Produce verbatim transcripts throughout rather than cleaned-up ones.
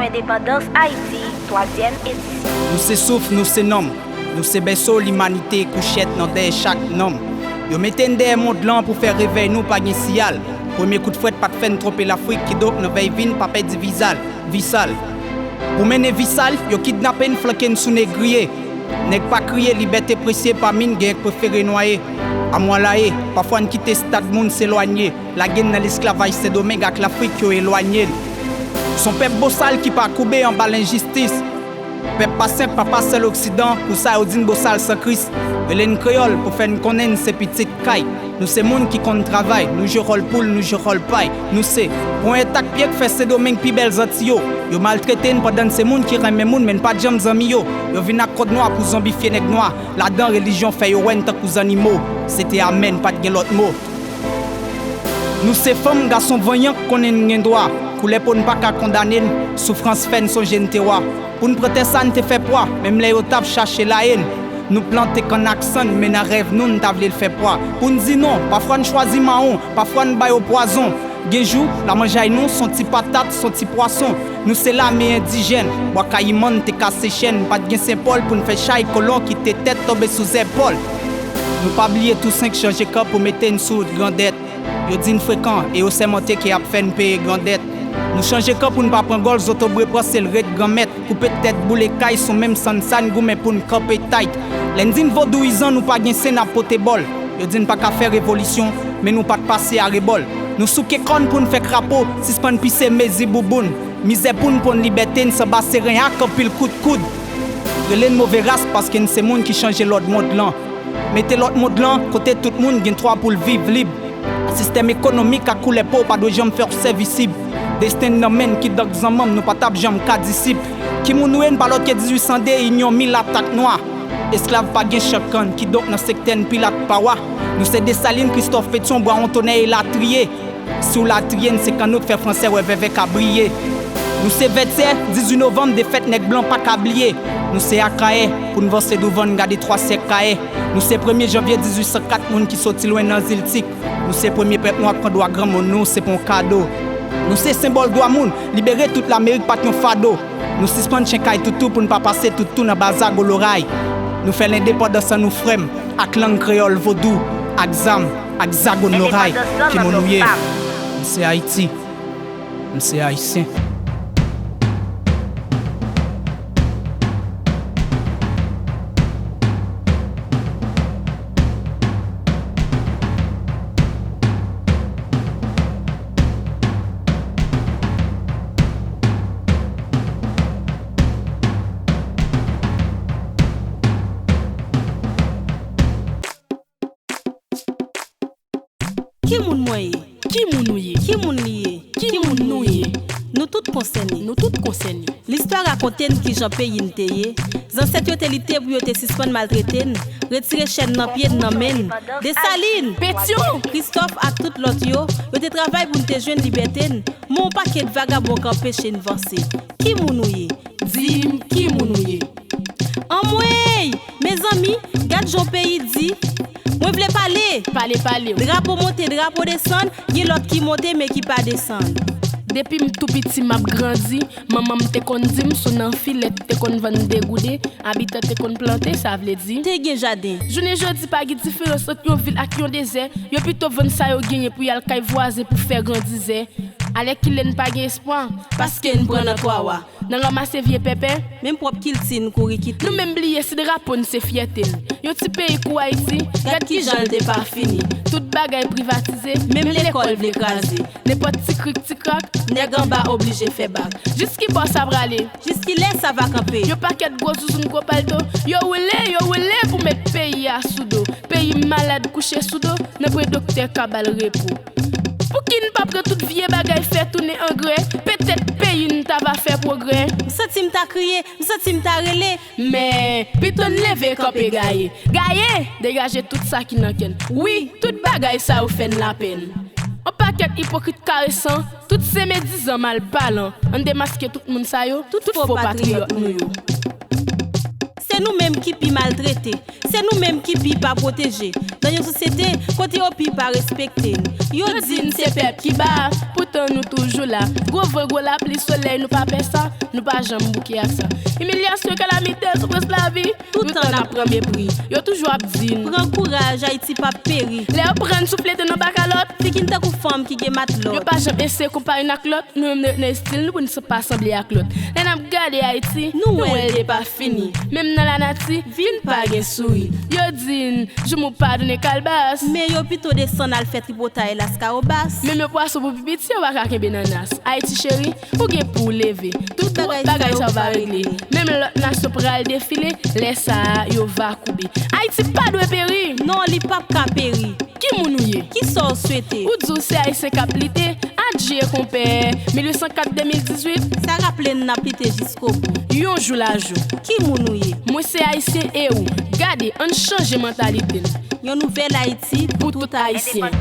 Endepandans Ayiti, twazyèm edisyon. Nou se souf, nou se nanm. Nou se bèso limanite, kouchèt nan dèyè chak nanm. Yo mete n dèyè mond lan pou fè revèy nou pa gen siyal. Premye kout frèt pa t fè n twonpe Lafrik, kidonk nan vèy vi n pa pèdi vizal, vi sal. Pou mennen vi sal, yo kidnape n, flanke n sou negriye. Nèg pa kriye, libète presye, pa min, gen k prefere nwaye. Amwalaye, pafwa n kite stad moun selwanye. Lage n nan lesklavaj Sendomeng ak Lafrik, yo elwanye n. S on pèp bosal ki pa koube anba lenjistis. Pèp pa senp, pa pa sèl oksidan, pou sa yo di n bosal san Kris. Rele n kreyòl pou fè n konnen n se pitit kay. Nou se moun ki konn travay, nou jwe wòl poul, nou jwe wòl pay. Nou se ponyèt ak pye k fè Sendomeng pi bèl Zanti yo. Yo maltrete n pandan n se moun ki renmen moun, men n pa t janm zanmi yo. Yo vin ak kòd nwa pou zonbifye nèg nwa. Ladan relijyon fè yo wè n tankou zannimo. Se te amèn, pa t gen lòt mo. Nou se fanm, gason vanyan k konnen n gen dwa. Koulè po n pa ka kondane n, soufrans fè n sonje n te wa. Pou n pran tè sa n te fè pwa, menm lè yo t ap chache laye n. Nou plante kann ak sann, men nan rèv nou n ta vle l fè pwa. Pou n di non, pafwa n chwazi mawon, pafwa n ba yo pwazon. Gen jou, lamanjay nou s on ti patat, s on ti pwason. Nou se lame endijèn, Bwa Kayiman n te kase chèn, pa t gen senpòl pou n fè chay kolon kite tèt tonbe sou zèpòl. Nou pa bliye Tousen k chanje kan pou mete n sou wout grandèt. Yo di n frekan e yo sèmante ke y ap fè n peye grandèt. Nou chanje kan pou n pa pran gòl, zotobre pran sèl ret granmèt. Koupe tèt, boule kay, s on menm sann sa n goumen pou n kanpe tayt. Lè n di n vodouyizan, nou pa gen sen n ap pote bòl. Yo di n pa ka fè revolisyon, men nou pa t pase arebòl. Nou souke kò n pou n fè krapo, sispann pise mezi bouboun. Mizè pou n pran libète n sanba seren ak anpil kout koud. Rele n move ras paske n se moun ki chanje lòd mond lan. Mete lòt mond lan kote tout moun gen twa pou l viv lib. Sistèm ekonomik ak koulè po pa dwe janm fè w sèvisib. Desten n nan men n, kidonk zanmanm, nou pa t ap janm ka disip. Ki moun nou ye, n pa lòt ke dizuit san de, inyon milat ak nwa. Esklav pa gen chan kann, kidonk nan sektè n Pilat pa wa. Nou se Desalin, Kristòf, Petyon, Bwawon, Tonè elatriye. Si w latriye n, se kann nou k fè fransè wè vèvè ka briye. Nou se Vètyè, dizuit novanm, defèt nèg blan pa ka bliye. Nou se Akayè, pou n vanse douvan n gade twa syèk Kayè. Nou se premye janvye dizuit san kat, moun ki soti lwen nan zil Tik. Nou se premye pèp nwa k pran dwa granmoun nou, se pa yon kado. Nou se senbòl dwa moun, libere tout Lamerik pa t yon fado. Nou sispann chen kay toutou pou n pa pase tout tou nan ba zago loray. Nou fè lendepandans an nou frè m, ak lang kreyòl vodou, ak zam, ak zago loray. Ki moun ou ye? M se Ayiti. M se Ayisyen. Ki moun mwen ye? Ki moun ou ye? Ki moun li ye? Ki moun nou ye? Nou tout konsène. Nou tout konsène. Listwa rakonte n kijan peyi n te ye. Zansèt yo te lite pou yo te sispann maltrete n, retire chèn nan pye n, nan men n. Desalin! Petyon! Kristòf ak tout lòt yo, yo te travay pou n te jwenn libète n, men yon pakèt vagabon k anpeche n vanse. Ki moun ou ye? Di m ki moun ou ye? Anmwey! Mezanmi, gad jan yon peyi di. Mwen vle pale! Pale, pale. Drapo monte, drapo desann, gen lòt ki monte men ki pa desann. Depi m tou piti m ap grandi, manman m te konn di m si w nan filèt te konn vann degoude, abitan te konn plante, sa vle di. Te gen jaden. Jounen jodi pa gen diferans ant yon vil ak yon dezè, yo pito vann sa yo genyen pou y al kay vwazen pou fè grandizè. Alèkile n pa gen espwa, paske n pran nan twa wa. Nan ranmase vye pèpè. Menm pwòp kilti n kouri kite. Nou menm bliye si drapo n se fyète n. Yon ti peyi kou Ayiti, gad kijan l te pa fini. Tout bagay privatize, menm lekòl vle kraze. Nenpòt ti krik ti krak, nèg anba oblije fè bak. Jis ki bò sa prale? Jis ki lè sa va kanpe? Yon pakèt gwo zouzoun gwo palto, yo woule, yo woule pou met peyi a sou do. Peyi malad kouche sou do, nan pwen doktè ka ba l repo. Pouki n pa pran tout vye bagay fè tounen angrè? Petèt peyi n ta va fè pwogrè. M santi m ta kriye, m santi m ta rele. Men, pito n leve kanpe gaye. Gaye! Degaje tout sa ki nan kè n. Wi, tout bagay sa yo fè n lapenn. On pakèt ipokrit karesan, tout se medizan malpalan. Ann demaske tout moun sa yo, tout fo patriyòt nou yo. Se nou menm ki pi maltrete. Se nou menm ki pi pa pwoteje. Nan yon sosyete kote yo pi pa respekte n. Yo di n se pèp ki ba, poutan tan nou toujou la. Gwo van, gwo lapli, solèy, nou pa pè sa, nou pa janm bouke ak sa. Imilyasyon, kalamite, soufrans lavi, toutan n ap pran mepri. Yo toujou ap di n, pran kouraj, Ayiti p ap peri. Lè yo pran n souflete nan bakalòt, figi n tankou fanm ki gen matlòt. Yo pa janm eseye konpare n ak lòt, nou menm nou ret nan estil nou pou n pa sanble ak lòt. Lè n ap gade Ayiti, nou wè l depa fini. Menm nan lanati, vi n pa gen souri. Yo di n, joumou padone kalbas. Men yo pito desann al fè tripotay Laskawobas. Menm yon pwason pou pi piti, yo pa ka kenbe nan nas. Ayiti cheri, ou gen pou w leve. Tout bagay sa yo va regle. Menm lè lòt nasyon pral defile, lè sa a, yo va koube. Ayiti pa dwe peri. Non, li p ap ka peri. Ki moun ou ye? Kisa w swete? Ou di w se Ayisyen k ap lite? Adje, konpè! Mil uit san kat, de mil dizuit. Sa raple n n ap lite jiskobou. Yon jou la jou. Ki moun ou ye? Mwen se Ayisyen e ou? Gade, ann chanje mantalite n. Yon nouvèl Ayiti pou tout Ayisyen.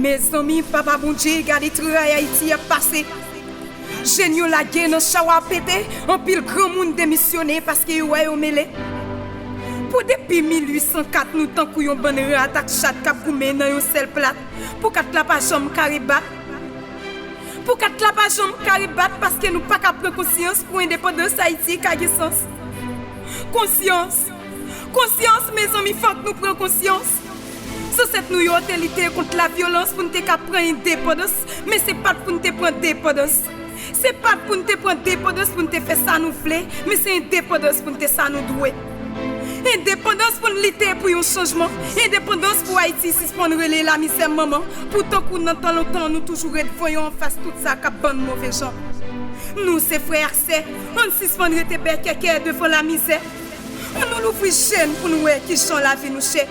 Mezanmi, Papa Bondye, gade tray Ayiti ap pase. Jèn yo lage nan chawa pete, anpil granmoun demisyone paske yo wè yo mele. Pou depi mil uit san kat, nou tankou yon bann rat ak chat k ap goumen nan yon sèl plat, pou kat la pa janm kare bat. Pou kat la pa janm kare bat, paske nou pa ka pran konsyans pou endepandans Ayiti ka gen sans. Konsyans! Konsyans, mezanmi, fòk nou pran konsyans! Zansèt nou yo te lite kont lavyolans pou n te ka pran endepandans, men se pa t pou n te pran depandans. Se pa t pou n te pran depandans pou n te fè sa nou vle, men se endepandans pou n te sa nou dwe. Endepandans pou n lite pou yon chanjman. Endepandans pou Ayiti sispann rele lamizè manman. Pou tankou nan tan lontan, nou toujou ret voyon anfas tout sa k ap ban n move jan. Nou se frè ak sè, ann sispann rete bèkèkè devan lamizè. Ann nou louvri je n pou n wè kijan lavi nou chè.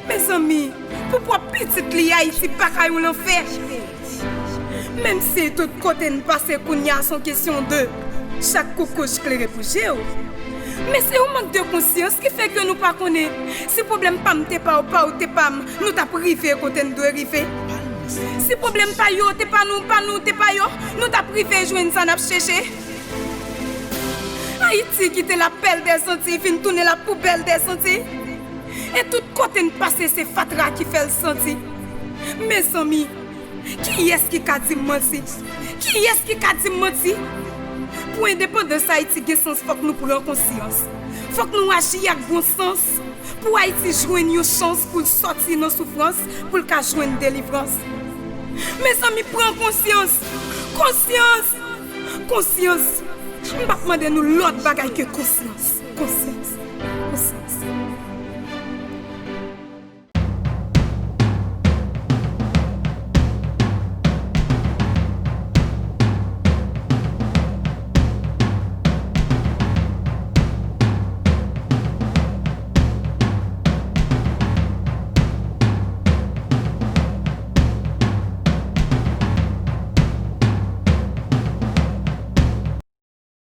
Mezanmi, pou pwòp pitit li, Ayiti pa ka yon lanfè. Menm si tout kote n pase kounye a se yon kesyon de chak koukouj klere pou je w. Men se yon mank de konsyans ki fè ke nou pa konnen si pwoblèm pa m te pa w, pa w te pa m, nou t ap rive kote n dwe rive. Si pwoblèm pa yo te pa nou, pa nou te pa yo, nou t ap rive jwenn sa n ap chèche. Ayiti kite la pèl dèzantiy vin tounen la poubèl dèzantiy. E tout kote n pase se fatra ki fè l santi. Mezanmi, kiyès ki ka di m manti? Kiyès ki ka di m manti? Pou endepandans Ayiti gen sans, fòk nou pran konsyans. Fòk nou aji ak bon sans. Pou Ayiti jwenn yon chans pou l sòti nan soufrans, pou l ka jwenn delivrans. Mezanmi, pran konsyans! Konsyans! Konsyans! M p ap mande nou lòt bagay ke konsyans. Konsyans.